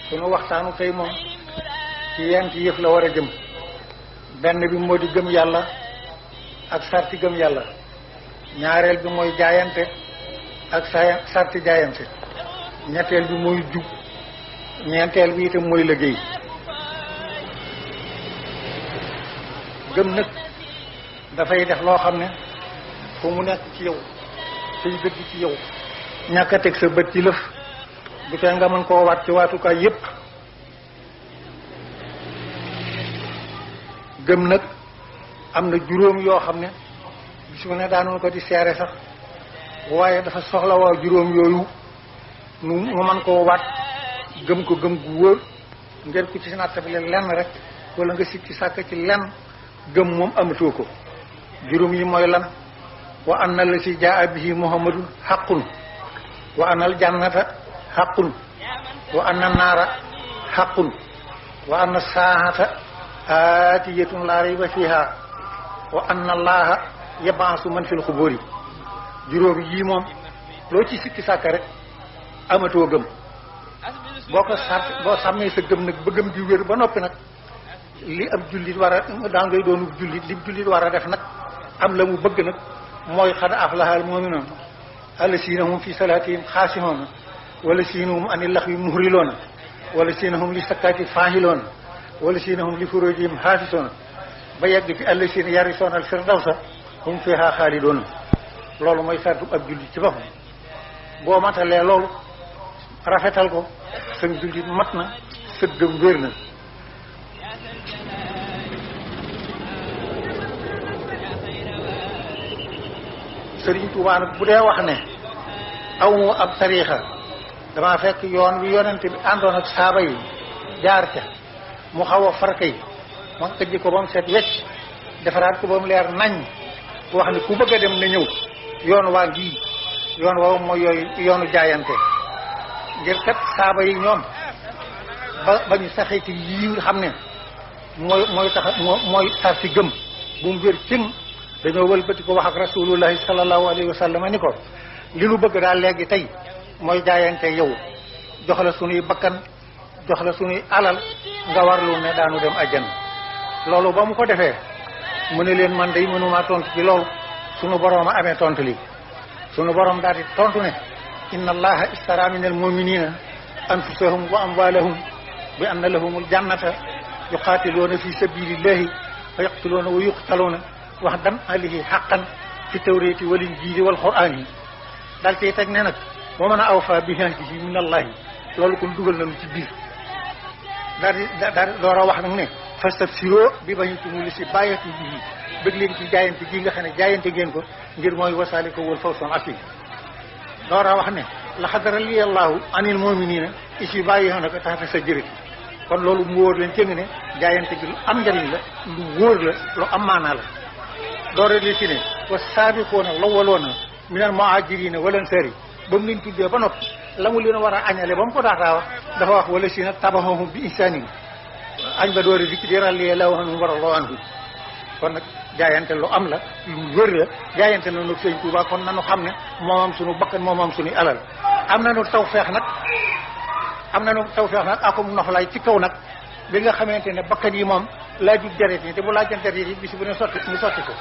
sunu waxtaanu tey moom ci yenti yëf la war a jëm. benn bi moo di gëm yàlla ak sarti gëm yàlla, ñaareel bi mooy jaayante ak sarti jaayante, ñetteel bi mooy jub, ñeenteel bi itam mooy liggéey. gëm nag dafay def loo xam ne fu mu nekk ci yow say dëgg ci yow, ñàkk a teg sa bët ci lëf du tee nga mën koo waat ci waatukaay yépp. gëm nag am na juróom yoo xam ne bisu ne daanoon ko di seere sax, waaye dafa soxla waa juróom yooyu nu mën koo waat gëm ko gëm gu wóor, ngeen ku ci natt bi lenn rek wala nga sikki sàkk ci lenn gëm moom amatoo ko. juróom yi mooy lan? wa anna la si jaa bihi muhammadun xaqun, wa anna al jannata xaqun, wa anna naara xaqun, wa anna saahata aatiyatun laa rayba fiha, wa anna allaha yab'asu man fil xuburi. juróom yii moom loo ci sikki sàkk rek amatoo gëm. boo sàmmee sa gëm nag ba gëm di wér ba noppi nag li ab jullit war a daa ngay doonu jullit li jullit war a def nag am la mu bëgg nag mooy xad aflaha al mu'minuun allasiina hum fi salaatihim xaashi'uun wallasiina hum ani laxwi muhriloon wallasiina hum li sakkaati faahiloon wallasiina hum li furuujihim haafisoon ba yegg ci allasiina yarisoona al firdawsa hum fiihaa xaalidoon. loolu mooy sartu ab jullit ci boppam. boo matalee loolu rafetal ko sa jullit mat na, sa gëm wér na. Sëriñ Tuubaa nag bu dee wax ne aw mu ab tariixa damaa fekk yoon wi yonente bi àndoon ak saaba yi jaar ca mu xaw a farka yi ma tëjji ko ba mu set wecc defaraat ko ba mu leer nañ wax ne ku bëgg a dem na ñëw yoon waa ngi yoon woowu mooy yooyu yoonu jaayante. ngir kat saaba yi ñoom ba ñu saxee ci lii nga xam ne mooy tax ci gëm bu mu wér cim dañoo wëlbati ko wax ak rasulullahi sallallahu alayhi wa sallam ni ko li nu bëgg daal léegi tey mooy jaayante yow, jox la sunuy bakkan, jox la sunuy alal, nga warlu ne daanu dem àjjana. loolu ba mu ko defee mu ne leen man day mënumaa tontu ci loolu, sunu borom a amee tontu li. sunu borom daal di tontu ne inna allaha istara min al muminina anfusahum wa amwalahum bi anna lahumul jannata yuqatiluuna fi sabilillahi fa yaqtuluuna wa yuqtaluuna wa'dan alayhi haqqan fi tawrati wal injili wal qur'ani. daal cay teg ne nag wa man awfa bi ahdihi min allahi. loolu kon dugal nañu ci biir. daal di door a wax nag ne fastabsiroo bi bañitumu li si bàyyati bii bëgg leen ci jaayante gi nga xam ne jaayante ngeen ko ngir mooy wasaalika wal fawzul asiim. door a wax ne laqad radiyallahu anil mu'minina is yubayyi'unaka tahta shajarati. kon loolu mu wóor leen cëng ne jaayante gi lu am njariñ la, lu wóor la, lu am maanaa la. door a ci ne wa saabiquuna lawwaluuna minal muhaajiriina wal ansaari ba mu leen tuddee ba noppi la mu leen war a añale ba mu ko daataa wax dafa wax wala si nag taba'uuhum bi ihsaanin añ ba door a dikk di radiyallahu anhum wa radu anhu. kon nag jaayante lu am la, lu wër la. jaayante na nag Sëñ Tuubaa kon nanu xam ne moom am sunu bakkan moom am sunu alal. am nañu tawfeex nag akum noflaay ci kaw nag bi nga xamante ne bakkan yi moom laajut deret yi te bu laajan deret yi bis bu ne sotti ñu sotti ko.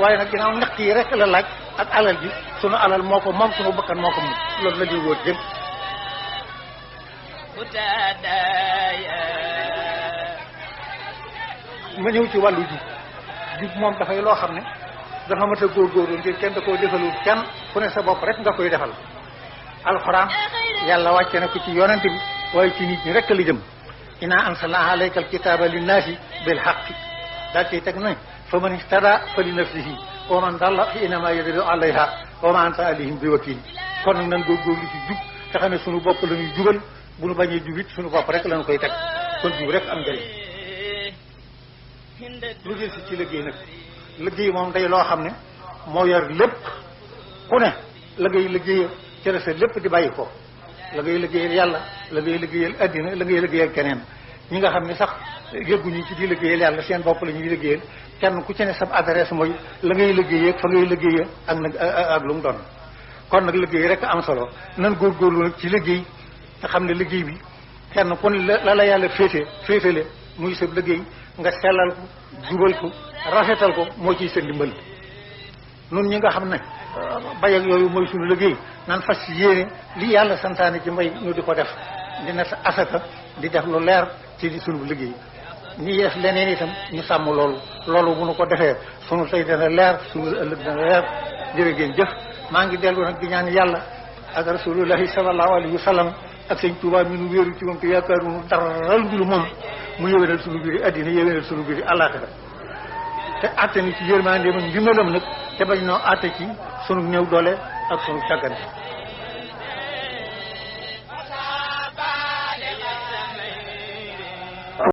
waaye nag ginnaaw ñaq yi rek la laaj ak alal ji, sunu alal moo ko moom, sunu bakkan moo ko moom. loolu la ñuy wóor jëm. ma ñëw ci wàllu jub moom dafay loo xam ne dafa mat a góorgóorlu ngir kenn da koo defalul kenn ku ne sa bopp rek nga koy defal. alxuraan yàlla wàcce na ko ci yonent bi waaye ci nit ñi rek la jëm. inna anzalna alayka alkitaba linnaasi bil haqqi daal ciy teg ne fa man ihtada fa li nafsihi wa man dalla fa innama yadillu alayha wa ma anta alayhim bi wakil. kon nag nan góorgóorlu ci jub te xam ne sunu bopp la ñuy jubal, bu nu bañee jubit sunu bopp rek la ñu koy teg. kon jub rek am njëriñ. lu jël si ci liggéey nag liggéey moom day loo xam ne moo yor lépp ku ne la ngay liggéey ci la sa lépp di bàyyi ko. la ngay liggéeyal yàlla, la ngay liggéeyal addina, la ngay liggéeyal keneen. ñi nga xam ne sax yëgguñu ci di liggéeyal yàlla seen bopp la ñuy liggéeyal. kenn ku ci ne sab adresse mooy la ngay liggéeyee fa ngay liggéeyee ak nag ak lu mu doon. kon nag liggéey rek am solo. nan góorgóorlu nag ci liggéey te xam ne liggéey bi kenn ku ne la yàlla féetale muy sa liggéey nga sellal ko jubal ko rafetal ko moo ciy sa ndimbal nun ñi nga xam ne bay ak yooyu mooy suñu liggéey nan fas yéene li yàlla santaane ci mbay ñu di ko def di natt asaka di def lu leer ci di suñu liggéey ñi def leneen itam ñu sàmm loolu bu nu ko defee sunu tey dana leer sunu ëllëg dana leer jërë ngeen jëf maa ngi dellu nag di ñaan yàlla ak rasulullahi sallallahu alayhi wa sallam ak sëñ Tuubaa mi nu wéeru ci moom te yaakaaru dara lu dul moom mu yéwénal sunu biir addina yéwénal sunu biir àllaaxira te àtte ni ci yërmande man ndimbalam nag te bañ noo àtte ci sunu néew doole ak sunu càggante